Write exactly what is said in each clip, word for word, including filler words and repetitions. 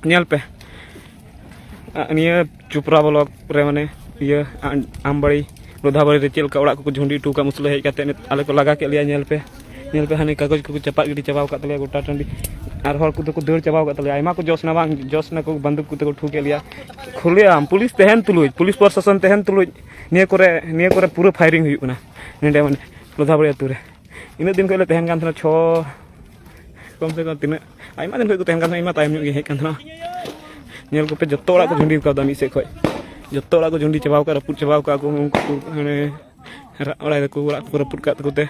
ᱧᱮᱞ ᱯᱮ, ᱟ, ᱱᱤᱭᱟᱹ ᱪᱩᱯᱨᱟ ᱵᱞᱚᱠ ᱨᱮ, ᱢᱟᱱᱮ, ᱤᱭᱟᱹ, ᱟ-, ᱟᱢᱵᱟᱲᱤ, ᱞᱳᱫᱷᱟᱵᱟᱲᱤ ᱨᱮ ᱪᱮᱫ ᱞᱮᱠᱟ ᱚᱲᱟᱜ ᱠᱚᱠᱚ ᱡᱷᱩᱸᱰᱤ ᱦᱚᱴᱚ ᱠᱟᱜᱼᱟ, ᱢᱩᱥᱞᱟᱹ ᱦᱮᱡ ᱠᱟᱛᱮ ᱱᱤᱛ ᱟᱞᱮ ᱠᱚ ᱞᱟᱜᱟ ᱠᱮᱫ ᱞᱮᱭᱟ᱾ ᱧᱮᱞ ᱯᱮ, ᱧᱮᱞ ᱯᱮ, ᱦᱟᱱᱮ ᱠᱟᱜᱚᱡᱽ ᱠᱚᱠᱚ ᱪᱟᱯᱟᱫ ᱜᱤᱰᱤ ᱪᱟᱵᱟᱣ ᱠᱟᱫ ᱛᱟᱞᱮᱭᱟ ᱜᱚᱴᱟ ᱴᱟᱺᱰᱤ᱾ ᱟᱨ ᱦᱚᱲ ᱠᱚᱫᱚ ᱠᱚ ᱫᱟᱹᱲ ᱪᱟᱵᱟᱣ ᱠᱟᱫ ᱛᱟᱞᱮᱭᱟ, ᱟᱭᱢᱟ ᱠᱚ ᱡᱚᱥ ᱮᱱᱟ, ᱵᱟᱝ ᱡᱚᱥ ᱮᱱᱟ ᱠᱚ, ᱵᱟᱱᱫᱩᱠ ᱠᱚᱛᱮ ᱠᱚ ᱴᱷᱩ ᱠᱮᱫ ᱞᱮᱭᱟ᱾ ᱠᱷᱩᱞᱟᱹᱣᱟᱢ, ᱯᱩᱞᱤᱥ ᱛᱟᱦᱮᱱ ᱛᱩᱞᱩᱡ, ᱯᱩᱞᱤᱥ ᱯᱨᱚᱥᱟᱥᱚᱱ ᱛᱟᱦᱮᱱ ᱛᱩᱞᱩᱡ ᱱᱤᱭᱟᱹ ᱠᱚᱨᱮ, ᱱᱤᱭᱟᱹ ᱠᱚᱨᱮ ᱯᱩᱨᱟᱹ ᱯᱷᱟᱭᱨᱤᱝ ᱦᱩᱭᱩᱜ ᱠᱟᱱᱟ ᱱᱚᱸᱰᱮ, ᱢᱟᱱᱮ, ᱞᱳᱫᱷᱟᱵᱟᱲᱤ ᱟᱹᱛᱩ ᱨᱮ᱾ ᱤᱱᱟᱹᱜ ᱫᱤᱱ ᱠᱷᱚᱱ ᱞᱮ ᱛᱟᱦᱮᱱ ᱠᱟᱱ ᱛᱟᱦᱮᱱᱟ, ᱪᱷᱚ, ᱠᱚᱢ ᱥᱮ ᱠᱚᱢ ᱛᱤᱱᱟᱹᱜ, ᱟᱭᱢᱟ ᱫᱤᱱ ᱠᱷᱚᱱ ᱠᱚ ᱛᱟᱦᱮᱱ ᱠᱟᱱ ᱛᱟᱦᱮᱱᱟ, ᱤᱧ ᱢᱟ ᱛᱟᱭᱚᱢ ᱧᱚᱜ ᱜᱤᱧ ᱦᱮᱡ ᱠᱟᱱ ᱛᱟᱦᱮᱱᱟ᱾ ᱧᱮᱞ ᱠᱚᱯᱮ, ᱡᱚᱛᱚ ᱚᱲᱟᱜ ᱠᱚ ᱡᱷᱩᱸᱰᱤ ᱠᱟᱣᱫᱟ ᱢᱤᱫ ᱥᱮᱫ ᱠᱷᱚᱱ, ᱡᱚᱛᱚ ᱚᱲᱟᱜ ᱠᱚ ᱡᱷᱩᱸᱰᱤ ᱪᱟᱵᱟᱣ ᱠᱟᱜᱼᱟ, ᱨᱟᱹᱯᱩᱫ ᱪᱟᱵᱟᱣ ᱠᱟᱜᱼᱟ ᱠᱚ᱾ ᱩᱱᱠᱩ ᱠᱚ, ᱢᱟᱱᱮ, ᱨᱟᱜ ᱵᱟᱲᱟᱭ ᱫᱟᱠᱚ, ᱚᱲᱟᱜ ᱠᱚ ᱨᱟᱹᱯᱩᱫ ᱠᱟᱜ ᱛᱟᱠᱚ ᱛᱮ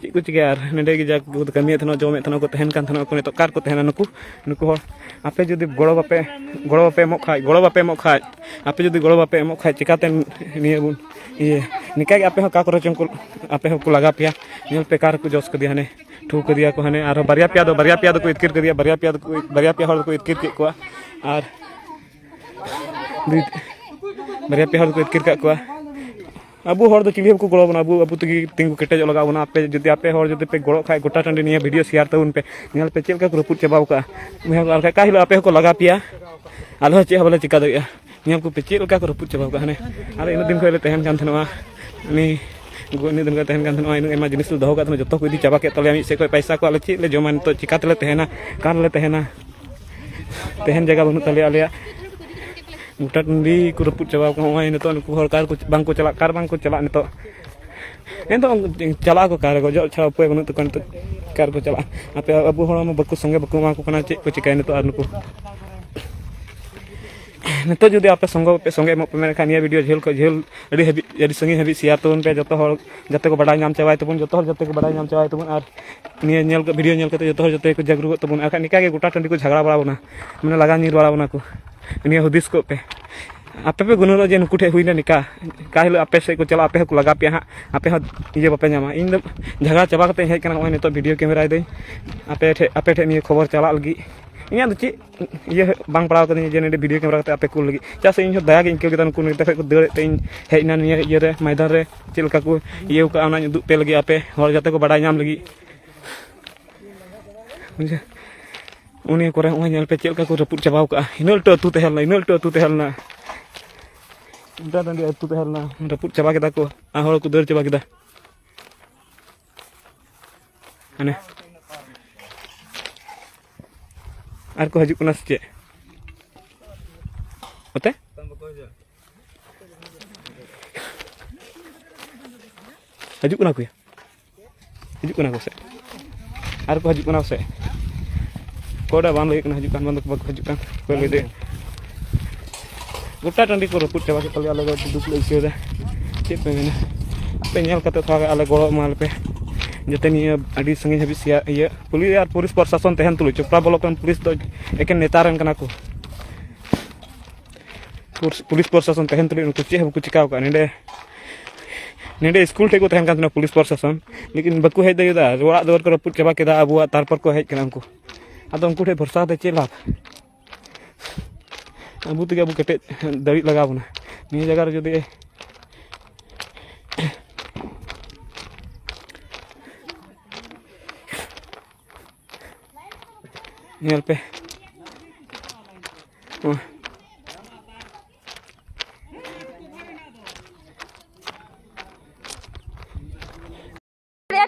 ᱪᱮᱫ ᱠᱚ ᱪᱤᱠᱟᱹᱭᱟ? ᱟᱨ ᱱᱚᱸᱰᱮ ᱜᱮ ᱡᱟ ᱠᱚ ᱠᱟᱹᱢᱤᱭᱮᱫ ᱛᱟᱦᱮᱱᱟ, ᱡᱚᱢᱮᱫ ᱛᱟᱦᱮᱱᱟ ᱠᱚ, ᱛᱟᱦᱮᱱ ᱠᱟᱱ ᱛᱟᱦᱮᱱᱟ ᱠᱚ, ᱱᱤᱛᱚᱜ ᱚᱠᱟ ᱨᱮᱠᱚ ᱛᱟᱦᱮᱱᱟ ᱱᱩᱠᱩ? ᱱᱩᱠᱩ ᱦᱚᱲ, ᱟᱯᱮ ᱡᱩᱫᱤ ᱜᱚᱲᱚ ᱵᱟᱯᱮ, ᱜᱚᱲᱚ ᱵᱟᱯᱮ ᱮᱢᱚᱜ ᱠᱷᱟᱡ, ᱜᱚᱲᱚ ᱵᱟᱯᱮ ᱮᱢᱚᱜ ᱠᱷᱟᱡ, ᱟᱯᱮ ᱡᱩᱫᱤ ᱜᱚᱲᱚ ᱵᱟᱯᱮ ᱮᱢᱚᱜ ᱠᱷᱟᱡ, ᱪᱤᱠᱟᱹᱛᱮ ᱱᱤᱭᱟᱹ ᱵᱚᱱ ᱤᱭᱟᱹ? ᱱᱤᱝᱠᱟ ᱜᱮ ᱟᱯᱮ ᱦᱚᱸ ᱚᱠᱟ ᱠᱚᱨᱮ ᱪᱚᱝ ᱠᱚ, ᱟᱯᱮ ᱦᱚᱸᱠᱚ ᱞᱟᱜᱟ ᱯᱮᱭᱟ᱾ ᱧᱮᱞ ᱯᱮ, ᱚᱠᱟ ᱨᱮᱠᱚ ᱡᱚᱥ ᱠᱟᱫᱮᱭᱟ, ᱦᱟᱱᱮ ᱴᱷᱩ ᱠᱟᱫᱮᱭᱟ ᱠᱚ, ᱦᱟᱱᱮ ᱟᱨᱦᱚᱸ ᱵᱟᱨᱭᱟ ᱯᱮᱭᱟ ᱫᱚ, ᱵᱟᱨᱭᱟ ᱯᱮᱭᱟ ᱫᱚᱠᱚ ᱤᱛᱠᱤᱨ ᱠᱟᱫᱮᱭᱟ, ᱵᱟᱨᱭᱟ ᱯᱮᱭᱟ ᱫᱚᱠᱚ, ᱵᱟᱨᱭᱟ ᱯᱮᱭᱟ ᱦᱚᱲ ᱫᱚᱠᱚ ᱤᱛᱠᱤᱨ ᱠᱮᱫ ᱠᱚᱣᱟ᱾ ᱟᱨ ᱫᱩᱭ, ᱵᱟᱨᱭᱟ ᱯᱮᱭᱟ ᱦᱚᱲ ᱫᱚᱠᱚ ᱤᱛᱠᱤᱨ ᱠᱟᱜ ᱠᱚᱣᱟ᱾ ᱟᱵᱚ ᱦᱚᱲ ᱫᱚ ᱪᱤᱞᱤ ᱦᱚᱸ ᱵᱟᱠᱚ ᱜᱚᱲᱚ ᱵᱚᱱᱟ, ᱟᱵᱚ, ᱟᱵᱚ ᱛᱮᱜᱮ ᱛᱤᱸᱜᱩ ᱠᱮᱴᱮᱡᱚᱜ ᱞᱟᱜᱟᱣ ᱵᱚᱱᱟ᱾ ᱟᱯᱮ ᱡᱩᱫᱤ, ᱟᱯᱮ ᱦᱚᱲ ᱡᱩᱫᱤ ᱯᱮ ᱜᱚᱲᱚᱜ ᱠᱷᱟᱡ, ᱜᱚᱴᱟ ᱴᱟᱺᱰᱤ ᱱᱤᱭᱟᱹ ᱵᱷᱤᱰᱤᱭᱳ ᱥᱮᱭᱟᱨ ᱛᱟᱵᱚᱱ ᱯᱮ᱾ ᱧᱮᱞ ᱯᱮ ᱪᱮᱫ ᱞᱮᱠᱟ ᱠᱚ ᱨᱟᱹᱯᱩᱫ ᱪᱟᱵᱟᱣ ᱠᱟᱜᱼᱟ᱾ ᱟᱨ ᱵᱟᱠᱷᱟᱡ ᱚᱠᱟ ᱦᱤᱞᱳᱜ ᱟᱯᱮ ᱦᱚᱸᱠᱚ ᱞᱟᱜᱟ ᱯᱮᱭᱟ, ᱟᱞᱮ ᱦᱚᱸ ᱪᱮᱫ ᱦᱚᱸ ᱵᱟᱞᱮ ᱪᱤᱠᱟ ᱫᱟᱲᱮᱭᱟᱜᱼᱟ᱾ ᱧᱮᱞ ᱠᱚᱯᱮ ᱪᱮᱫ ᱞᱮᱠᱟ ᱠᱚ ᱨᱟᱹᱯᱩᱫ ᱪᱟᱵᱟᱣ ᱠᱟᱜᱼᱟ ᱦᱟᱱᱮ᱾ ᱟᱨ ᱤᱱᱟᱹᱜ ᱫᱤᱱ ᱠᱷᱚᱱ ᱞᱮ ᱛᱟᱦᱮᱱ ᱠᱟᱱ ᱛᱟᱦᱮᱱᱟ, ᱩᱱᱤ ᱜᱚ-, ᱤᱱᱟᱹᱜ ᱫᱤᱱ ᱠᱷᱚᱱ ᱛᱟᱦᱮᱱ ᱠᱟᱱ ᱛᱟᱦᱮᱱᱟ, ᱤᱱᱟᱹᱜ ᱟᱭᱢᱟ ᱡᱤᱱᱤᱥ ᱞᱮ ᱫᱚᱦᱚ ᱠᱟᱜ ᱛᱟᱦᱮᱱᱟ, ᱡᱚᱛᱚ ᱠᱚ ᱤᱫᱤ ᱪᱟᱵᱟ ᱠᱮᱫ ᱛᱟᱞᱮᱭᱟ ᱢᱤᱫ ᱥᱮᱫ ᱠᱷᱚᱱ᱾ ᱯᱚᱭᱥᱟ ᱠᱚ ᱟᱞᱮ ᱪᱮᱫ ᱞᱮ ᱡᱚᱢᱟ ᱱᱤᱛᱚᱜ, ᱪᱤᱠᱟ ᱛᱮᱞᱮ ᱛᱟᱦᱮᱱᱟ, ᱚᱠᱟ ᱨᱮᱞᱮ ᱛᱟᱦᱮᱱᱟ? ᱛᱟᱦᱮᱱ ᱡᱟᱭᱜᱟ ᱵᱟᱹᱱᱩᱜ ᱛᱟᱞᱮᱭᱟ ᱟᱞᱮᱭᱟᱜ᱾ ᱜᱚᱴᱟ ᱴᱟᱺᱰᱤ ᱠᱚ ᱨᱟᱹᱯᱩᱫ ᱪᱟᱵᱟ ᱠᱟᱜᱼᱟ᱾ ᱱᱚᱜᱼᱚᱭ ᱱᱤᱛᱚᱜ ᱱᱩᱠᱩ ᱦᱚᱲ ᱚᱠᱟ ᱨᱮᱠᱚ ᱵᱟᱝ ᱠᱚ ᱪᱟᱞᱟᱜ, ᱚᱠᱟ ᱨᱮ ᱵᱟᱝ ᱠᱚ ᱪᱟᱞᱟᱜ ᱱᱤᱛᱚᱜ᱾ ᱮᱱᱫᱚ ᱪᱟᱞᱟᱜ ᱟᱠᱚ ᱚᱠᱟ ᱨᱮ? ᱜᱚᱡᱚᱜ ᱪᱷᱟᱲᱟ ᱩᱯᱟᱹᱭ ᱵᱟᱹᱱᱩᱜ ᱛᱟᱠᱚᱣᱟ ᱱᱤᱛᱚᱜ, ᱚᱠᱟ ᱨᱮᱠᱚ ᱪᱟᱞᱟᱜᱼᱟ? ᱟᱯᱮ ᱟᱵᱚ ᱦᱚᱲ ᱢᱟ ᱵᱟᱠᱚ, ᱥᱚᱸᱜᱮ ᱵᱟᱠᱚ ᱮᱢᱟ ᱠᱚ ᱠᱟᱱᱟ, ᱪᱮᱫ ᱠᱚ ᱪᱤᱠᱟᱹᱭᱟ ᱱᱤᱛᱚᱜ? ᱟᱨ ᱱᱩᱠᱩ ᱱᱤᱛᱚᱜ ᱡᱩᱫᱤ ᱟᱯᱮ ᱥᱚᱸᱜᱮ ᱯᱮ, ᱥᱚᱸᱜᱮ ᱮᱢᱚᱜ ᱯᱮ ᱢᱮᱱ ᱠᱷᱟᱱ, ᱱᱤᱭᱟᱹ ᱵᱷᱤᱰᱤᱭᱳ ᱡᱷᱟᱹᱞ ᱠᱷᱚᱱ ᱡᱷᱟᱹᱞ ᱟᱹᱰᱤ ᱦᱟᱹᱵᱤᱡ, ᱟᱹᱰᱤ ᱥᱟᱺᱜᱤᱧ ᱦᱟᱹᱵᱤᱡ ᱥᱮᱭᱟᱨ ᱛᱟᱵᱚᱱ ᱯᱮ, ᱡᱚᱛᱚ ᱦᱚᱲ ᱡᱟᱛᱮ ᱠᱚ ᱵᱟᱰᱟᱭ ᱧᱟᱢ ᱪᱟᱵᱟᱭ ᱛᱟᱵᱚᱱ, ᱡᱚᱛᱚ ᱦᱚᱲ ᱡᱟᱛᱮ ᱠᱚ ᱵᱟᱰᱟᱭ ᱧᱟᱢ ᱪᱟᱵᱟᱭ ᱛᱟᱵᱚᱱ᱾ ᱟᱨ ᱱᱤᱭᱟᱹ ᱧᱮᱞ, ᱵᱷᱤᱰᱤᱭᱳ ᱧᱮᱞ ᱠᱟᱛᱮ ᱡᱚᱛᱚ ᱦᱚᱲ ᱡᱟᱛᱮ ᱠᱚ ᱡᱟᱜᱽᱨᱩᱠᱚᱜ ᱛᱟᱵᱚᱱ᱾ ᱟᱨ ᱵᱟᱠᱷᱟᱡ ᱱᱤᱝᱠᱟ ᱜᱮ ᱜᱚᱴᱟ ᱴᱟᱺᱰᱤ ᱠᱚ ᱡᱷᱟᱜᱽᱲᱟ ᱵᱟᱲᱟ ᱵᱚᱱᱟ, ᱢᱟᱱᱮ ᱞᱟᱜᱟ ᱧᱤᱨ ᱵᱟᱲᱟ ᱵᱚᱱᱟ ᱠᱚ᱾ ᱱᱤᱭᱟᱹ ᱦᱩᱫᱤᱥ ᱠᱚᱜ ᱯᱮ᱾ ᱟᱯᱮ ᱯᱮ ᱜᱩᱱᱟᱹᱱᱚᱜᱼᱟ ᱡᱮ ᱱᱩᱠᱩ ᱴᱷᱮᱡ ᱦᱩᱭᱱᱟ ᱱᱤᱝᱠᱟ, ᱚᱠᱟ ᱦᱤᱞᱳᱜ ᱟᱯᱮ ᱥᱮᱫ ᱠᱚ ᱪᱟᱞᱟᱜᱼᱟ, ᱟᱯᱮ ᱦᱚᱸᱠᱚ ᱞᱟᱜᱟ ᱯᱮᱭᱟ ᱦᱟᱸᱜ, ᱟᱯᱮ ᱦᱚᱸ ᱤᱭᱟᱹ ᱵᱟᱯᱮ ᱧᱟᱢᱟ᱾ ᱤᱧ ᱫᱚ ᱡᱷᱟᱜᱽᱲᱟ ᱪᱟᱵᱟ ᱠᱟᱛᱮ ᱤᱧ ᱦᱮᱡ ᱠᱟᱱᱟ, ᱱᱚᱜᱼᱚᱭ ᱱᱤᱛᱚᱜ ᱵᱷᱤᱰᱤᱭᱳ ᱠᱮᱢᱮᱨᱟᱭ ᱫᱟᱹᱧ ᱟᱯᱮ ᱴᱷᱮᱡ, ᱟᱯᱮ ᱴᱷᱮᱡ ᱱᱤᱭᱟᱹ ᱠᱷᱚᱵᱚᱨ ᱪᱟᱞᱟᱜ ᱞᱟᱹᱜᱤᱫ᱾ ᱤᱧᱟᱹᱜ ᱫᱚ ᱪᱮᱫ ᱤᱭᱟᱹ ᱵᱟᱝ ᱯᱟᱲᱟᱣ ᱠᱟᱹᱫᱤᱧᱟ ᱡᱮ ᱱᱚᱰᱮ ᱵᱷᱤᱰᱤᱭᱳ ᱠᱮᱢᱮᱨᱟ ᱠᱟᱛᱮ ᱟᱯᱮ ᱠᱩᱞ ᱞᱟᱹᱜᱤᱫ᱾ ᱪᱮᱫᱟᱜ ᱥᱮ ᱤᱧ ᱦᱚᱸ ᱫᱟᱭᱟ ᱜᱮ ᱟᱹᱭᱠᱟᱹᱣ ᱠᱮᱫᱟ, ᱱᱩᱠᱩ ᱱᱚᱛᱮ ᱠᱷᱚᱡ ᱠᱚ ᱫᱟᱹᱲᱮᱫ ᱛᱮ ᱤᱧ ᱦᱮᱡ ᱮᱱᱟ ᱱᱤᱭᱟᱹ ᱤᱭᱟᱹ ᱨᱮ, ᱢᱚᱭᱫᱟᱱ ᱨᱮ᱾ ᱪᱮᱫ ᱞᱮᱠᱟ ᱠᱚ ᱤᱭᱟᱹᱣ ᱠᱟᱜᱼᱟ, ᱚᱱᱟᱧ ᱩᱫᱩᱜ ᱯᱮ ᱞᱟᱹᱜᱤᱫ ᱟᱯᱮ ᱦᱚᱲ ᱡᱟᱛᱮ ᱠᱚ ᱵᱟᱰᱟᱭ ᱧᱟᱢ ᱞᱟᱹᱜᱤᱫ᱾ ᱵᱩᱡᱷᱟᱹᱣ? ᱩᱱᱤ ᱠᱚᱨᱮ ᱦᱚᱸᱜᱼᱚᱭ ᱧᱮᱞ ᱯᱮ ᱪᱮᱫ ᱞᱮᱠᱟ ᱠᱚ ᱨᱟᱹᱯᱩᱫ ᱪᱟᱵᱟᱣ ᱠᱟᱜᱼᱟ᱾ ᱤᱱᱟᱹ ᱞᱟᱹᱴᱩ ᱟᱹᱛᱩ ᱛᱟᱦᱮᱸ ᱞᱮᱱᱟ, ᱤᱱᱟᱹ ᱞᱟᱹᱴᱩ ᱟᱹᱛᱩ ᱛᱟᱦᱮᱸ ᱞᱮᱱᱟ, ᱤᱱᱟᱹ ᱞᱟᱹᱴᱩ ᱟᱹᱛᱩ ᱛᱟᱦᱮᱸ ᱞᱮᱱᱟ, ᱨᱟᱹᱯᱩᱫ ᱪᱟᱵᱟ ᱠᱮᱫᱟ ᱠᱚ ᱟᱨ ᱦᱚᱲ ᱠᱚ ᱫᱟᱹᱲ ᱪᱟᱵᱟ ᱠᱮᱫᱟ᱾ ᱦᱟᱱᱮ ᱟᱨ ᱠᱚ ᱦᱤᱡᱩᱜ ᱠᱟᱱᱟ ᱥᱮ ᱪᱮᱫ? ᱚᱛᱮ? ᱦᱤᱡᱩᱜ ᱠᱟᱱᱟ ᱠᱚ ᱭᱟ? ᱦᱤᱡᱩᱜ ᱠᱟᱱᱟ ᱠᱚ ᱥᱮ? ᱟᱨ ᱠᱚ ᱦᱤᱡᱩᱜ ᱠᱟᱱᱟ ᱥᱮ? ᱚᱠᱚᱭ ᱵᱟᱝ ᱞᱟᱹᱭ ᱠᱟᱱᱟ, ᱦᱤᱡᱩᱜ ᱠᱟᱱ ᱵᱟᱝ ᱫᱚ ᱵᱟᱠᱚ ᱦᱤᱡᱩᱜ ᱠᱟᱱ, ᱚᱠᱚᱭ ᱞᱟᱹᱭ ᱫᱟᱲᱮᱭᱟᱜᱼᱟ? ᱜᱚᱴᱟ ᱴᱟᱺᱰᱤ ᱠᱚ ᱨᱟᱹᱯᱩᱫ ᱪᱟᱵᱟ ᱠᱮᱫ ᱛᱟᱞᱮᱭᱟ, ᱟᱞᱮ ᱫᱚ ᱟᱹᱰᱤ ᱫᱩᱠ ᱞᱮ ᱟᱹᱭᱠᱟᱹᱣ ᱮᱫᱟ᱾ ᱪᱮᱫ ᱯᱮ ᱢᱮᱱᱟ? ᱟᱯᱮ ᱧᱮᱞ ᱠᱟᱛᱮ ᱛᱷᱚᱲᱟ ᱟᱞᱮ ᱜᱚᱲᱚ ᱮᱢᱟ ᱞᱮᱯᱮ, ᱡᱟᱛᱮ ᱱᱤᱭᱟᱹ ᱟᱹᱰᱤ ᱥᱟᱺᱜᱤᱧ ᱦᱟᱹᱵᱤᱡ ᱥᱮᱭᱟ-, ᱤᱭᱟᱹ, ᱯᱩᱞᱤᱥ ᱟᱨ ᱯᱩᱞᱤᱥ ᱯᱨᱚᱥᱟᱥᱚᱱ ᱛᱟᱦᱮᱱ ᱛᱩᱞᱩᱡ, ᱪᱳᱯᱲᱟ ᱵᱞᱚᱠ ᱨᱮᱱ ᱯᱩᱞᱤᱥ ᱫᱚ ᱮᱠᱮᱱ ᱱᱮᱛᱟ ᱨᱮᱱ ᱠᱟᱱᱟ ᱠᱚ᱾ ᱯᱩᱞᱤᱥ, ᱯᱩᱞᱤᱥ ᱯᱨᱚᱥᱟᱥᱚᱱ ᱛᱟᱦᱮᱱ ᱛᱩᱞᱩᱡ ᱩᱱᱠᱩ ᱪᱮᱫ ᱦᱚᱸ ᱵᱟᱠᱚ ᱪᱤᱠᱟᱹᱣ ᱠᱟᱜᱼᱟ᱾ ᱱᱚᱰᱮ, ᱱᱚᱰᱮ ᱥᱠᱩᱞ ᱴᱷᱮᱡ ᱠᱚ ᱛᱟᱦᱮᱱ ᱠᱟᱱ ᱛᱟᱦᱮᱱᱟ ᱯᱩᱞᱤᱥ ᱯᱨᱚᱥᱟᱥᱚᱱ, ᱞᱮᱠᱤᱱ ᱵᱟᱠᱚ ᱦᱮᱡ ᱫᱟᱲᱮᱭᱟᱫᱟ᱾ ᱚᱲᱟᱜ ᱫᱩᱣᱟᱹᱨ ᱠᱚ ᱨᱟᱹᱯᱩᱫ ᱪᱟᱵᱟ ᱠᱮᱫᱟ ᱟᱵᱚᱣᱟᱜ, ᱛᱟᱨᱯᱚᱨ ᱠᱚ ᱦᱮᱡ ᱠᱟᱱᱟ ᱩᱱᱠᱩ᱾ ᱟᱫᱚ ᱩᱱᱠᱩ ᱴᱷᱮᱡ ᱵᱷᱚᱨᱥᱟ ᱠᱟᱛᱮ ᱪᱮᱫ ᱞᱟᱵᱷ? ᱟᱵᱚ ᱛᱮᱜᱮ ᱟᱵᱚ ᱠᱮᱴᱮᱡ ᱫᱟᱲᱮᱜ ᱞᱟᱜᱟᱣ ᱵᱚᱱᱟ᱾ ᱱᱤᱭᱟᱹ ᱡᱟᱭᱜᱟ ᱨᱮ ᱡᱩᱫᱤ ᱧᱮᱞ ᱯᱮ᱾ ᱱᱚᱣᱟ᱾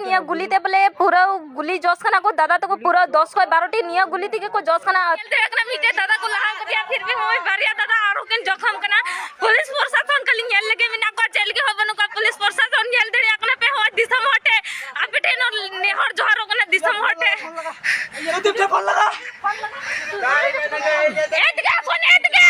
ᱱᱤᱭᱟᱹ ᱜᱩᱞᱤ ᱛᱮ ᱵᱚᱞᱮ ᱯᱩᱨᱟᱹ ᱜᱩᱞᱤ ᱡᱚᱥ ᱠᱟᱱᱟ ᱠᱚ ᱫᱟᱫᱟ ᱛᱟᱠᱚ, ᱯᱩᱨᱟᱹ ᱫᱚᱥ ᱠᱷᱚᱱ ᱵᱟᱨᱚ ᱴᱤ ᱱᱤᱭᱟᱹ ᱜᱩᱞᱤ ᱛᱮᱜᱮ ᱠᱚ ᱡᱚᱥ ᱠᱟᱱᱟ᱾ ᱧᱮᱞ ᱫᱟᱲᱮᱭᱟᱜ ᱠᱟᱱᱟ ᱢᱤᱫᱴᱮᱡ ᱫᱟᱫᱟ ᱠᱚ ᱞᱟᱦᱟ ᱠᱟᱫᱮᱭᱟ, ᱯᱷᱤᱨ ᱵᱷᱤ ᱦᱚᱸᱜᱼᱚᱭ ᱵᱟᱨᱭᱟ ᱫᱟᱫᱟ ᱟᱨᱦᱚᱸ ᱠᱤᱱ ᱡᱚᱠᱷᱚᱢ ᱠᱟᱱᱟ᱾ ᱯᱩᱞᱤᱥ ᱯᱨᱚᱥᱟᱥᱚᱱ ᱠᱷᱟᱹᱞᱤ ᱧᱮᱞ ᱞᱟᱹᱜᱤᱫ ᱢᱮᱱᱟᱜ ᱠᱚᱣᱟ, ᱪᱮᱫ ᱞᱟᱹᱜᱤᱫ ᱦᱚᱸ ᱵᱟᱹᱱᱩᱜ ᱠᱚᱣᱟ ᱯᱩᱞᱤᱥ ᱯᱨᱚᱥᱟᱥᱚᱱ᱾ ᱧᱮᱞ ᱫᱟᱲᱮᱭᱟᱜ ᱠᱟᱱᱟ ᱯᱮ ᱦᱚᱸᱜᱼᱚᱭ ᱫᱤᱥᱚᱢ ᱦᱚᱲ ᱴᱷᱮᱡ, ᱟᱯᱮ ᱴᱷᱮᱱ ᱱᱮᱦᱚᱨ ᱡᱚᱦᱟᱨᱚᱜ ᱠᱟᱱᱟ ᱫᱤᱥᱚᱢ ᱦᱚᱲ ᱴᱷᱮᱡ᱾ ᱮᱫ ᱜᱮ ᱯᱷᱳᱱ ᱮᱫ ᱜᱮ᱾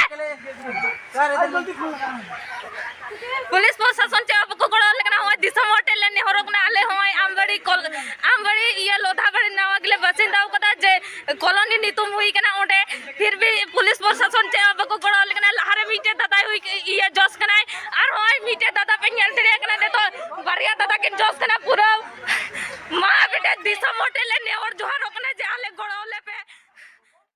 ᱯᱩᱞᱤᱥ ᱯᱨᱚᱥᱟᱥᱚᱱ ᱪᱮᱫ ᱦᱚᱸ ᱵᱟᱠᱚ ᱜᱚᱲᱚ ᱟᱞᱮ ᱠᱟᱱᱟ᱾ ᱦᱚᱸᱜᱼᱚᱭ ᱫᱤᱥᱚᱢ ᱦᱚᱲ ᱴᱷᱮᱱ ᱞᱮ ᱱᱮᱦᱚᱨᱚᱜ ᱠᱟᱱᱟ᱾ ᱟᱞᱮ ᱦᱚᱸᱜᱼᱚᱭ ᱟᱢᱵᱟᱲᱤ ᱠᱚᱞ-, ᱟᱢᱵᱟᱲᱤ ᱤᱭᱟᱹ ᱞᱳᱫᱷᱟᱵᱟᱲᱤ ᱱᱟᱣᱟ ᱜᱮᱞᱮ ᱵᱟᱥᱤᱱᱫᱟ ᱟᱠᱟᱫᱟ ᱡᱮ ᱠᱚᱞᱚᱱᱤ ᱧᱩᱛᱩᱢ ᱦᱩᱭ ᱠᱟᱱᱟ ᱚᱸᱰᱮ, ᱯᱷᱤᱨ ᱵᱷᱤ ᱯᱩᱞᱤᱥ ᱯᱨᱚᱥᱟᱥᱚᱱ ᱪᱮᱫ ᱦᱚᱸ ᱵᱟᱠᱚ ᱜᱚᱲᱚ ᱟᱞᱮ ᱠᱟᱱᱟ᱾ ᱞᱟᱦᱟᱨᱮ ᱢᱤᱫᱴᱮᱡ ᱫᱟᱫᱟᱭ ᱦᱩᱭ, ᱤᱭᱟᱹ ᱡᱚᱥ ᱠᱟᱱᱟᱭ, ᱟᱨ ᱦᱚᱸᱜᱼᱚᱭ ᱢᱤᱫᱴᱮᱡ ᱫᱟᱫᱟ ᱯᱮ ᱧᱮᱞ ᱫᱟᱲᱮᱭᱟᱜ ᱠᱟᱱᱟ, ᱱᱤᱛᱚᱜ ᱵᱟᱨᱭᱟ ᱫᱟᱫᱟ ᱠᱤᱱ ᱡᱚᱥ ᱠᱟᱱᱟ ᱯᱩᱨᱟᱹ᱾ ᱢᱟ ᱵᱮᱴᱟ ᱫᱤᱥᱚᱢ ᱦᱚᱲ ᱴᱷᱮᱱ ᱞᱮ ᱱᱮᱦᱚᱨ ᱡᱚᱦᱟᱨᱚᱜ ᱠᱟᱱᱟ ᱡᱮ ᱟᱞᱮ ᱜᱚᱲᱚ